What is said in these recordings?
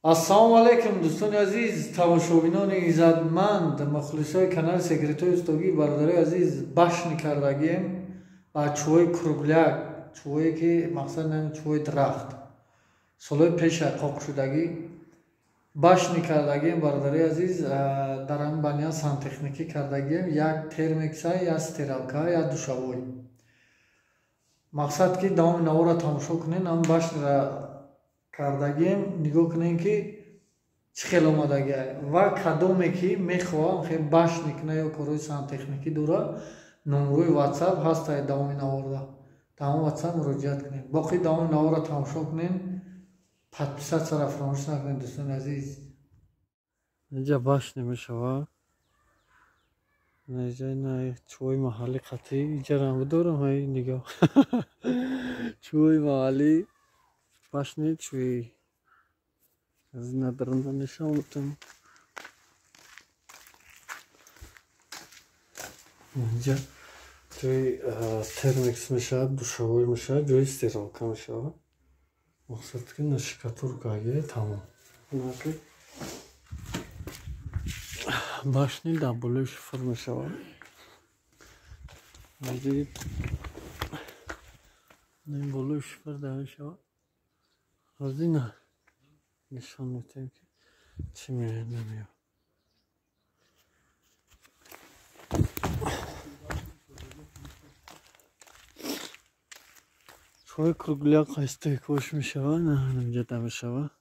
Ассалому алайкум, дӯстони азиз, тамошобинони иззатманд, мухлисои канали Секретҳои устогӣ, бародарои азиз, башни кардагием ба чӯҳои кругляк, чӯҳое ки мақсад нами чӯҳои дарахт. Солҳои пеша қоқшудагӣ башни кардагием, бародарои азиз, дар ҳамин баня сантехникӣ кардагием, як термекса, як стиралка, як душавой. Мақсад ки давоми наворро тамошо кунед, ҳамин башниро кардагием, нигоҳ кунем ки чӣ хел омадагиа ва кадоме ки мехоҳам хел башни куна ё корҳои сантехникӣ дора, номрои WhatsApp ҳастае давоми наворда. Дар ҳамон WhatsApp муроҷиат кунед. Боқӣ давоми наворро тамошо кунед, подписатсияро фаромӯш накунед, дӯстони азиз. Инҷа башни мешавад. Инҷа ина чӯҳои маҳаллӣ қатъӣ, инҷаро бидорам, ҳай нигоҳ. Чӯҳои маҳаллӣ башни чӯи. Аз ина дарунда нишон медиҳам. Инҷа ҷои термекс мешавад, душавой мешавад, ҷои стиралка мешавад. Мақсад ки на штукатурка ге тамом. Башни дар болои шифр мешавад. Ин болои шифр дар мешавад. Аз ина нишон медиҳем ки чӣ меояд намеояд. Чӯҳои кругляк қайстекош мешавад, на инҷа да мешавад.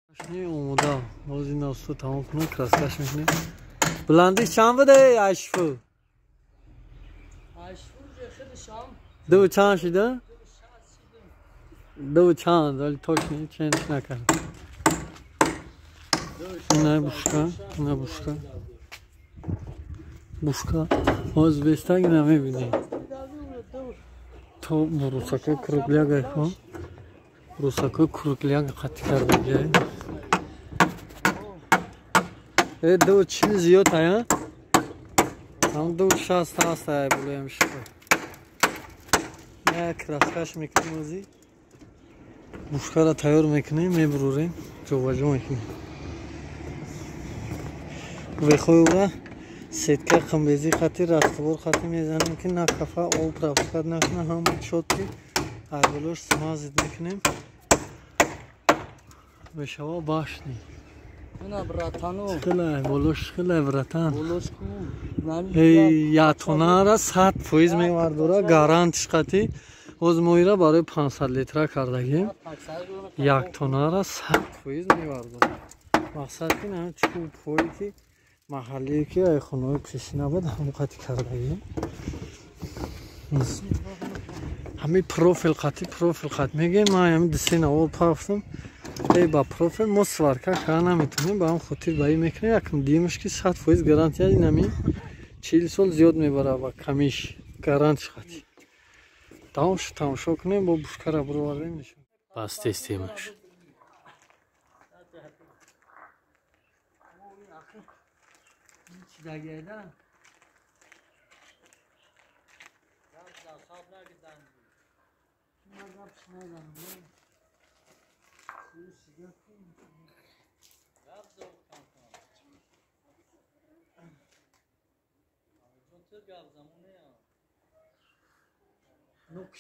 Башни омода. Боз ина усто тамом кунем, краскаш мекунем. Баландиш чанд буде ашфу? Ду чанд шида? Ду чанд, вале точно ченч накард. Ина бушка, ина бушка. Бушка. Боз бестаг ина мебинем. То бурусакои кругляк айхо. Бурусакои кругляк қатъ кардагиай. Ду чил зиёд ая? Ҳам 2,60 ҳаст ай болоям шифр. Як краскаш мекунем ози. Бушкаро тайёр мекунем, мебурорем, ҷобаҷо мекунем. Вехои ура сетка қимбезӣ қатӣ раствор қатӣ мезанем ки на кафа об пропускат накунад, ҳама чотки ай болош смазид мекунем. Мешава башни. Хелай болош, хелай братан. Эй, ятонара 100% мевардора, гарантиш қатӣ. Ҳоз моира барои 500 литра кардагим. Як тонара 100% мевардора. Мақсад ки на чӯбҳое ки маҳаллие ки ай хонаҳои пешина буд, ҳамон қатӣ кардагим. Ҳамин профил қатӣ, профил қат мегӯем. Ман ҳамин ду-се навор пафтам. Эй, ба профил мо сварка карда наметавонем, ба ҳам хотир ба ин мекунем. Якм димаш ки 100% гарантия, ин ҳамин 40 сол зиёд мебарад ва камиш гарантиш қатӣ. Тамом шуд, тамошо кунем, бо бушкара бировардем нишон. Бас тестемаш.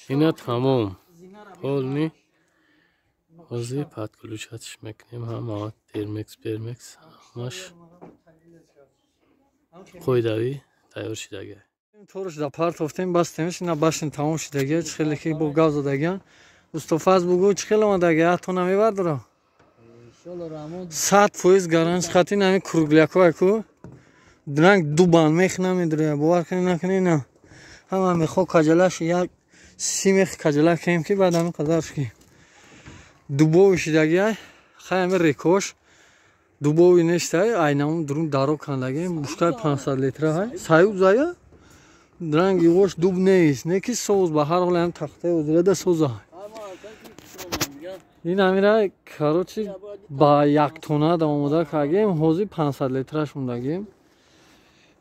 Ина тамом. Ҳолни ҳозир подключатш мекунем, ҳама термекс, пермекс ҳамаш қоидавӣ тайёр шидагиа. Торш да партофтем, бастемш, ина башни тамом шидагиа, чӣ хеле ки бо гав задагиан. Устофаз бугӯ чӣ хел омадагиа, ҳатто намебардора? 100% гарант қатӣ нами круглякҳо ку ранг ду банд мех намедуря, бовар кунед накунед на. Ҳама мехо каҷалаш як си мех каҷала кунем ки баъд ҳамин қадар ки дубови шидагиа, хай ҳамин рекош дубови нестай, айнамон дурун даро кандагием, бушкаи 500 литра ҳай. Саюз ая? Ранги вош дуб нест, не ки соз, ба ҳар ҳол ҳам тахтаи озирада соза. Ин ҳамира короче ба як тона да омода кардагием, ҳозир 500 литраш мондагием.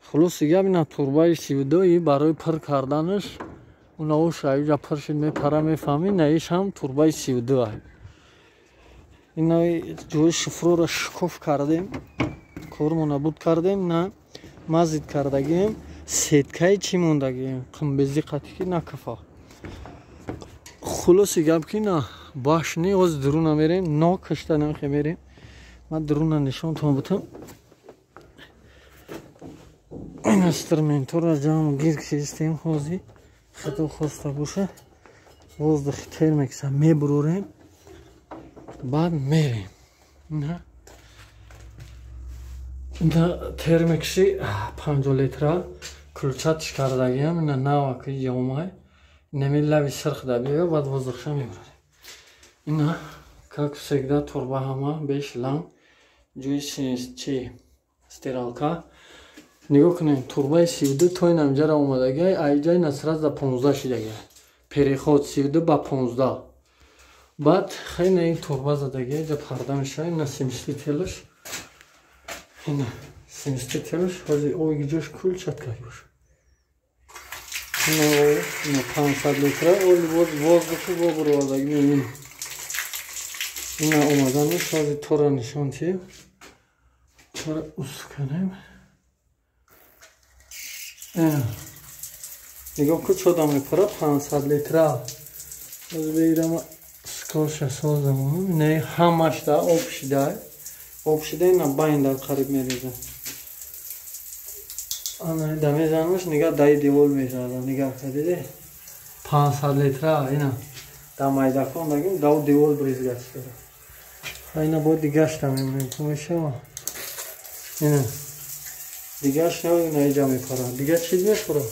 Хулоси гап ина турбаи 32 барои пур карданаш Унаош аюҷа пур шид, мепара, мефаҳмӣ, наиш ҳам турбаи 32 ай. Ина ҷои шифрора шикоф кардем, кормона буд кардем, на мазид кардагием, сеткаи чӣ мондагием, қимбези қатӣ ки накафа. Хулоси гап ки на башни оз дуруна мерем, но кашта намхе мерем. Ман дуруна нишонтон бутам. Инструментора ҷамъ гир кистем ҳозир. Худо хоста боша, воздухи термекса мебурорем, баъд мерем. На ина термекси 50 литра ключатш кардагиам, ина наваки ҷомай инами лави сирх да биё, баъд воздухша мебурорем. Ина, как всегда, турба ҳама беш лам, ҷои чи стиралка. Нигоҳ кунем, турбаи 32 то инамҷара омадагиай, айҷай насрат за 15 шидагиай, переход 32 ба 15. Баъд хеле ин турба задагиай, ҷа парда мешава. Ина смесителш, ина смесителш ҳозир оби ҷош кул чаткак боша. Ина ина 500 литра оли воздухи бо буровардаги мебинем. Ина омаданаш ҳозир тора нишон тиҳем, тора ус кунем. Нигоҳ кун, чода мепара, 500 литра. Ҳозир бегирам, скорша созам. Ина ҳамашда об шида, об шида, ина байнда қариб мереза. Ана да мезанамаш, нигаҳ, даи девол мешавад. Нигаҳ кардиде, 500 литра ина да майдакон дагим, дау девол бризгат шуда. Ина бо дигашта мемонем, ку мешава. Ина дигаш на иҷа мепара, дига чиз мехӯра.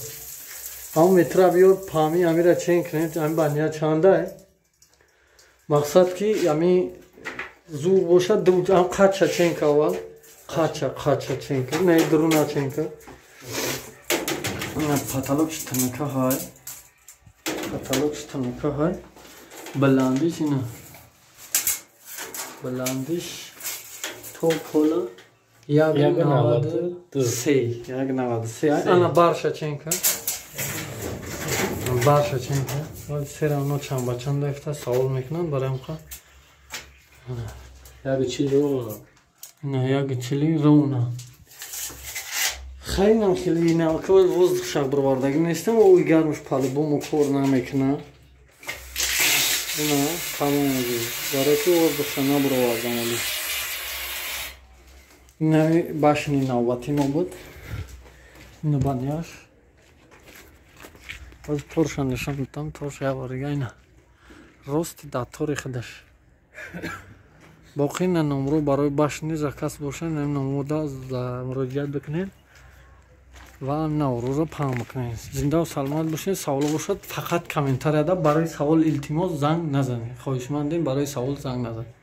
Ҳамон метра биё, пами амира чен кунем, ами бания чандай. Мақсад ки ами зур бошад, ам қача чен ка аввал, қача қача чен ка, на дуруна чен ка. Ина потолокш тыныка ҳай, потолокш тыныка ҳай, баландиш, ина баландиш то пола 1,93, 1,93. Ана барша чен ка, барша чен ка. Вали все равно чанд ба чанд дафта савол мекунанд барои ҳамқа. 1,40 ровно. Ина 1,40 ровно. Хеле хеле ина ка воздух шақ бировардагӣ нестам, ои гармш по-любому кор намекунад. Ина тамом, барои ки воздухша набировардам оли. Инави башни навбати мо буд. Ина баняш. Боз торша нишон медам, торша як бор дига, ина рости дар тори худаш. Боқӣ ина номро барои башни заказ боша, ина номода муроҷиат бикунед ва наврӯзро паҳн бикунед. Зиндаву саломат бошед. Саволо бошад, фақат комментарияда барои савол, илтимос, занг назанед. Хоҳишмандем, барои савол занг назанед.